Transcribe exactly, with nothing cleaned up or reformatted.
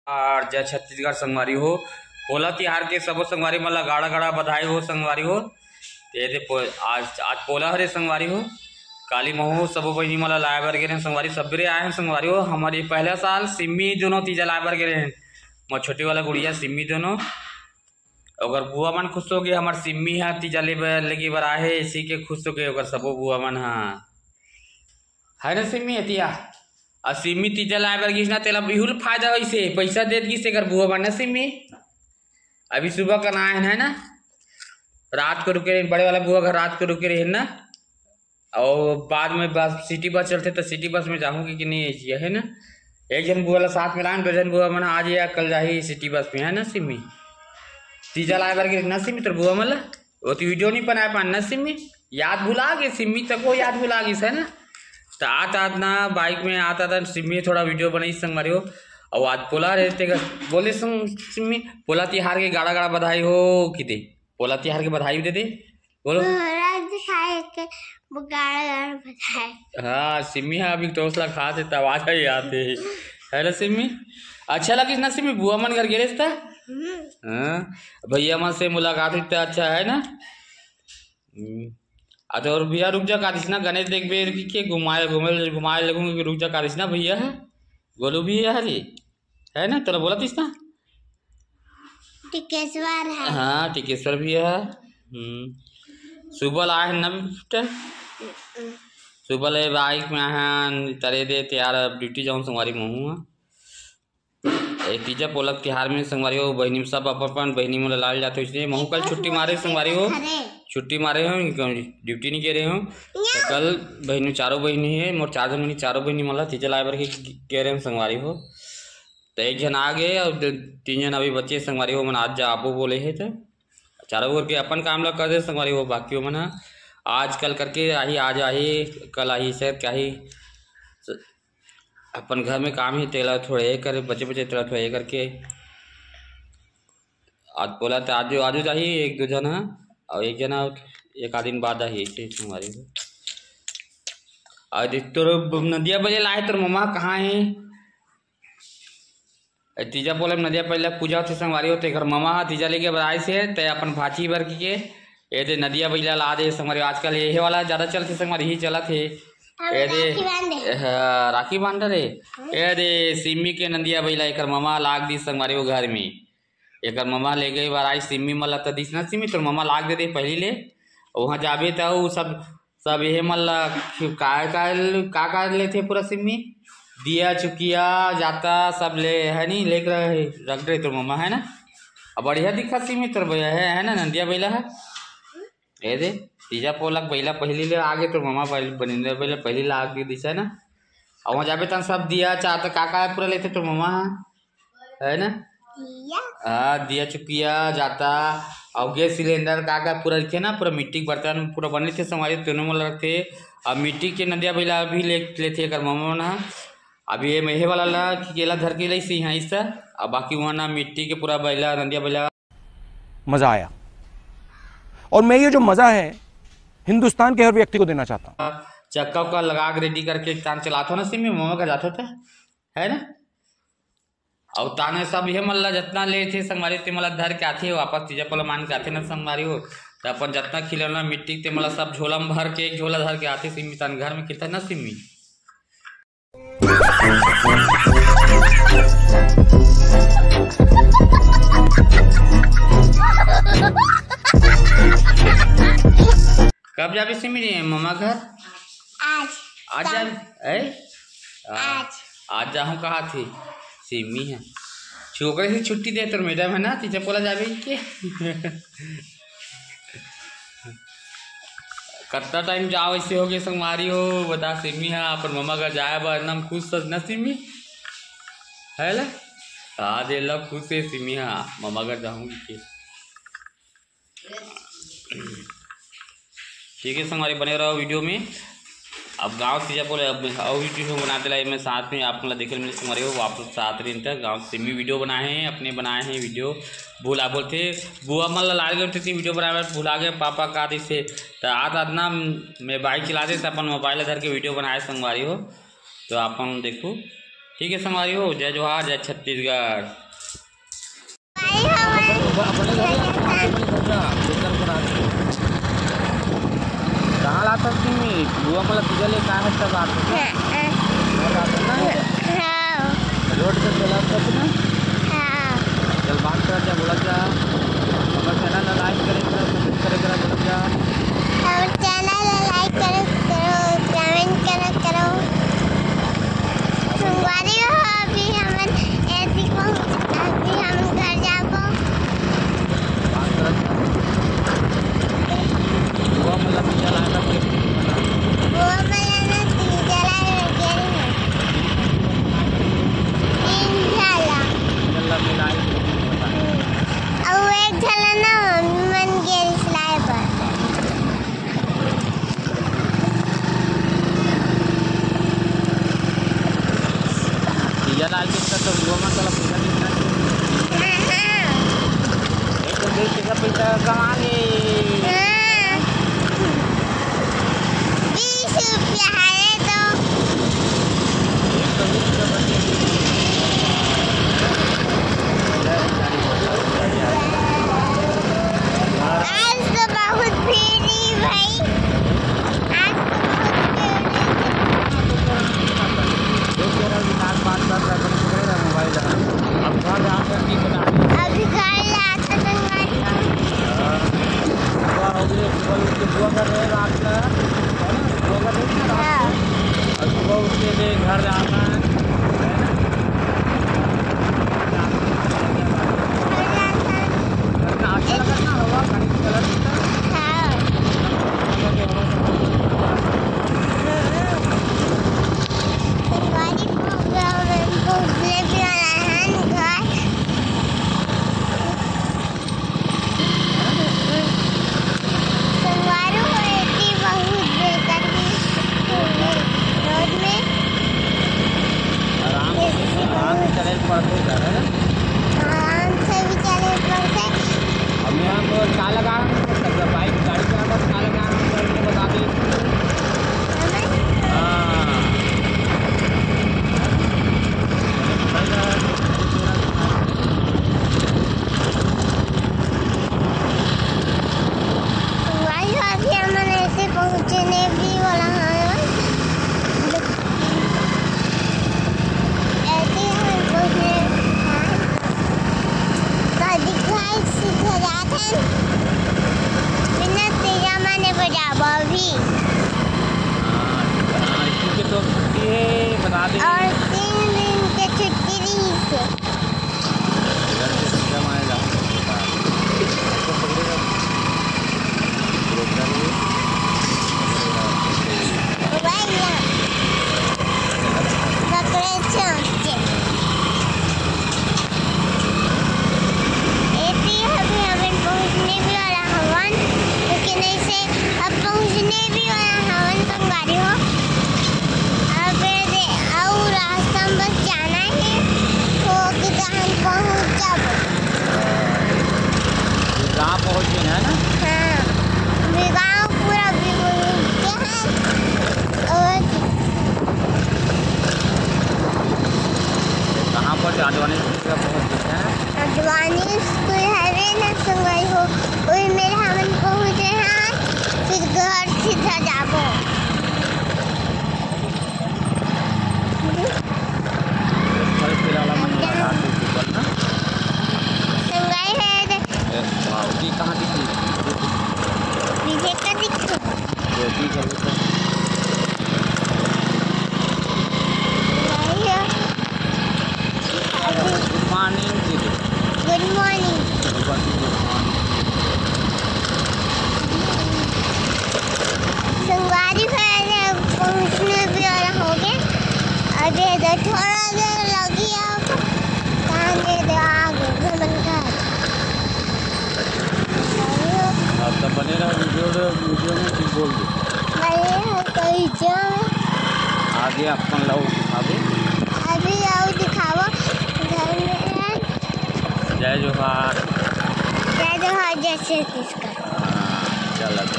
और जय छत्तीसगढ़ संगवारी हो। पोला तिहार के सबो संगवारी मन ला गाड़ा गाड़ा बधाई हो संगवारी हो। ये दे पो-, आज, आज पोला हरे संगवारी हो। काली महू सबो बहिनी मन ला लाए बर गे रहे संगवारी, सबेरे आए हैं संगवारी हो। हमर ये पहला साल सिम्मी दोनों तीजा लाए बर गे रहे हैं। मोर छोटी वाला गुड़िया सिम्मी दोनों, ओकर बुआ मन खुश हो गए, हमर सिम्मी ह तीजा ले बर, लेके बर आहे, इसी के खुश हो गए ओकर सबो बुआ मन ह। है ना सिम्मी एतिया? आ सिम्मी तीजा लाए बर गिस ना, तेला बिहुल फायदा होइसे, पैसा देत गिस एकर बुआ मन ना सिम्मी। अभी सुबह का ना आए है ना, रात को रुके रहे, बड़े वाला बुआ घर रात को रुके रहे ना। और बाद में बस, सिटी बस चलथे, तो सिटी बस में जाहूँ कि, कि नहीं, ये है ना। एक झन बुआ ला साथ में लान, दो झन बुआ मन आज या कल जाही सिटी बस में, है ना सिम्मी? तीजा लाए बर गे ना सिम्मी, तोर बुआ मन ला। वो तो वीडियो नहीं बनाए पान ना सिम्मी, याद भुला गे सिम्मी, तको याद भुला गिस, है ना। तो आत आत ना, बाइक में आत आत सिम्मी थोड़ा वीडियो बनाई संगवारी हो। और आज पोला रहे ते बोले सुन सिम्मी, पोला तिहार के गाड़ा गाड़ा बधाई हो कि दे, पोला तिहार के बधाई दे दे। बोलो। पूरा दिखाए के गाड़ा गाड़ा बधाए। हाँ, सिम्मी ह अभी टोस ला खात हे, त आवाज ही आते है। है ना सिम्मी? अच्छा लगिस ना सिम्मी, बुआ मन घर गे रेहेस त? हम्म। हाँ, भैया मन से मुलाकात हुई त अच्छा है ना? हम्म। आ तो और भैया रुक जा, कादिस ना गणेश देखबे कि के घुमाए, घुमाए, घुमाए लगूंगे कि रुक जा, कादिस ना भैया है, गोलू भैया हरे, है ना, तोला बोला तीस ना। टिकेश्वर है। हाँ, टिकेश्वर भी है। हम्म। सुबह ला है ना बेटा? हम्म। सुबह ले बाइक में है, तरे दे तैयार, अब ड्यूटी जाऊँ संगवारी महू। ए, तीजा पोलक तिहार में संगवारी हो, बहिनी में सब अपन अपन बहिनी मन ला लाल जाते, इसलिए महू कल छुट्टी मारे संगवारी हो। अरे। छुट्टी मारे हो, ड्यूटी नहीं गे रहे हो। तो कल बहिनी, चारों बहिनी है, मोर चार झन बहिनी, चारों बहिनी मन ला तीजा लाए बर के गे रहे हो संगवारी हो। तो एक झन आ गए और दो, तीन झन अभी बचे संगवारी हो, मन आज जा आबो बोले है, तो चारों ओर के अपन काम ला कर दे संगवारी हो, बाकी मन ह आज कल करके आही, आज आही, कल आही, सर क्या ही, अपन घर में काम ही, तेला थोड़े ये करे, बचे बचे तेला थोड़े ये करके आज बोला तो आजू, आजू जाही एक दो झन ह, और एक झन ह एक आध दिन बाद आही, ऐसे ही संगवारी हो। और तोर नदिया बजे लाए, तोर ममा कहाँ है? ए, तीजा पोला में नदिया बइला पूजा होथे संगवारी हो, तेकर ममा ह तीजा लेके बर आइस हे, ते अपन भांची बर के, ए दे नदिया बइला ला दे संगवारी हो। आजकल ये वाला ज्यादा चलथे संगवारी, ही चलत हे। ए दे, राखी बांध दे। ए, हा, राखी बांध रे। ए दे, सिम्मी के नदिया बइला एकर ममा लाग दिस संगवारी हो घर में। एकर ममा ले गई बार आई सिम्मी मला त दिस ना सिम्मी, तोर ममा लाग दे दे पहली ले। वहाँ जाबे त उ सब सब ये मन ला खि-, का, का, का, का लेथे पूरा सिम्मी? दिया, चुकिया, जाता, सब ले, है नी, लेके रहे, रख दे तोर ममा, है ना? अब बढ़िया दिखत सिम्मी तोर भैया है, है ना, नंदिया बइला है? ए दे, तीजा पोलक बइला पहली ले आगे, तोर ममा पहली, बनिंदर बइला पहली ला आगे दिस, है ना? अब वहाँ जाबे तन सब दिया, चाहता, का, का पूरा लेथे तोर ममा, है ना? दिया। हाँ, दिया चुकिया जाता, और गैस सिलेंडर का, का पूरा रखे ना, पूरा मिट्टी के बर्तन पूरा बने थे संगवारी, तेनो मन रखते। अब मिट्टी के नदिया बइला भी ले लेथे एकर ममा मन ह। अब ये मेहे वाला ला कि केला धर के लइसी है इससे, अब बाकी वहाँ ना मिट्टी के पूरा बइला, नदिया बइला। मज़ा आया। और मैं ये जो मज़ा है हिंदुस्तान के हर व्यक्ति को देना चाहता हूँ। चक्का उक्का लगा के रेडी करके तान चलात हो ना सिम्मी, ममा का जात होता है ना? अउ ताने सब ये मन ला जतना लेथे संगवारी, ते मन ला धर के आथे, वापस तीजा पोला मान के आथे ना संगवारी हो। त अपन जतना खिलौना मिट्टी ते मन ला सब झोला में भर के, एक झोला धर के आथे सिम्मी तान घर में, किरता ना सिम्मी। कब जाबे सिम्मी रे ममा घर? आज। आज शाम। जाबे? ए? आ, आज। आज जाहूँ कहा थे सिम्मी है। छोकरे से छुट्टी दे तोर मैडम है ना, तीजा पोला जाबे के। कतना टाइम जाओ ऐसे हो गए संगवारी हो, बता सिम्मी हा अपन ममा घर जाए बर एकदम खुश सच ना सिम्मी, है ले? हाँ दे लब खुश है सिम्मी हा, ममा घर जाहूँ के। ठीक है संगवारी, बने रहो वीडियो में। अब गाँव तीजा पोला, अब और वीडियो बनाते ला मैं साथ में आप मन ला देखे मिले संगवारी हो, वापस साथ दिन तक गाँव सिम्मी वीडियो बनाए हैं, अपने बनाए हैं वीडियो। भुला बोलथे, बुआ मन ला लाल गए थे वीडियो बनाए बर भुला गए, पापा का दिस हे। त आत आत ना मैं बाइक चलाते त अपन मोबाइल धर के वीडियो बनाए संगवारी हो, तो आप मन देखू। ठीक है संगवारी हो, जय जोहार, जय छत्तीसगढ़। भाई, हमारे अपने घर जा, अपने घर जा, बेकार करा दे। कहाँ लाता सिमी? बुआ मला तुझे ले का है सब आते हैं। हाँ, हाँ। घर आते ना? हाँ। रोड पे चला तक ना? हाँ। चल बात कर जा, बोला जा। हमारे चैनल ला लाइक करे करा, सब्सक्राइब करे करा, बोला जा। हमारे चैनल ला लाइक करे करो, कमेंट करे करो। संगवारी हो, अभी हमन ऐसी पहुंच, अभी हम घर जाबो। वो मतलब पिया लाएगा फिर। वो मतलब ना पिया लाएगा, इंशाल्लाह। इंशाल्लाह मिलाई। हम्म। अउ एक झन ना मन गे रिहिस लाए बर। पिया लाल के तो वो मन तोला पैसा दिखना चाहिए। एक तो दे पैसा, पैसा कमा ले। बीस रुपया है तो। एक तो बीस रुपया बचे। आज तो बहुत भीड़ रही भाई, आज तो बहुत भीड़ रही। अभी घर आकर की बता। अभी घर आकर तो नहीं। हाँ। सुबह हो गई, सुबह उठ के दुआ कर रहे हैं रात का, है ना? दुआ कर रहे हैं ना रात को। हाँ। और सुबह उठ के फिर घर जाना है, है ना? संगवारी हो, एती बहुत बेकार भी रोड में। आराम से, आराम से चले पड़ते घर, है ना? आराम से भी चले पड़ते। अब यहाँ तो का लगा, बाइक, गाड़ी चलाता का लगा, बता दे। हाँ। भाई, अभी हमन ऐसे पहुँचने भी वाला है। ऐसे हमन पहुँचने वाला है। तो दिखाई सीधा जाते हैं। बिना तेरा माने बजाबो अभी। हाँ, हाँ, इसकी तो छुट्टी है, बता दे। और तीन दिन के छुट्टी रही है। इधर से सीधा मारेगा। एती अभी हमन पहुँचने भी वाला हवन, लेकिन ऐसे अब पहुँचने भी वाला हवन संगवारी हो। अब ये दे, अउ रास्ता में बस जाना है, तो कि हम पहुँच जाबो। गाँव पहुँच गए हैं ना? हाँ, अभी गाँव पूरा भी पहुँच गए हैं। और कहाँ पर आदवानी स्कूल का पहुँच गए हैं? आदवानी स्कूल हवे ना संगवारी हो, ओही मेर हमन पहुँचे हन, फिर घर सीधा जाबो। फल फुलाला मन लगा के ऊपर ना। संगवारी हो, ए, वाह, ये कहाँ दिखी? पीछे का दिखी? ये भी कर लेते हैं। संगवारी हो, Good morning दीदी। Good morning। Good morning। संगवारी हो, पहुँचने भी वाला हो गए। अभी इधर थोड़ा देर लगी आप, कहाँ दे दे आगे घूमन का। आप तो बने रहो वीडियो, वीडियो में कुछ बोल दो। बने रहो तो वीडियो में। आगे अपन लाओ दिखावे। अभी आओ दिखाओ घर में। जय जोहार। जय जोहार, जय छत्तीसगढ़। हाँ, चलो।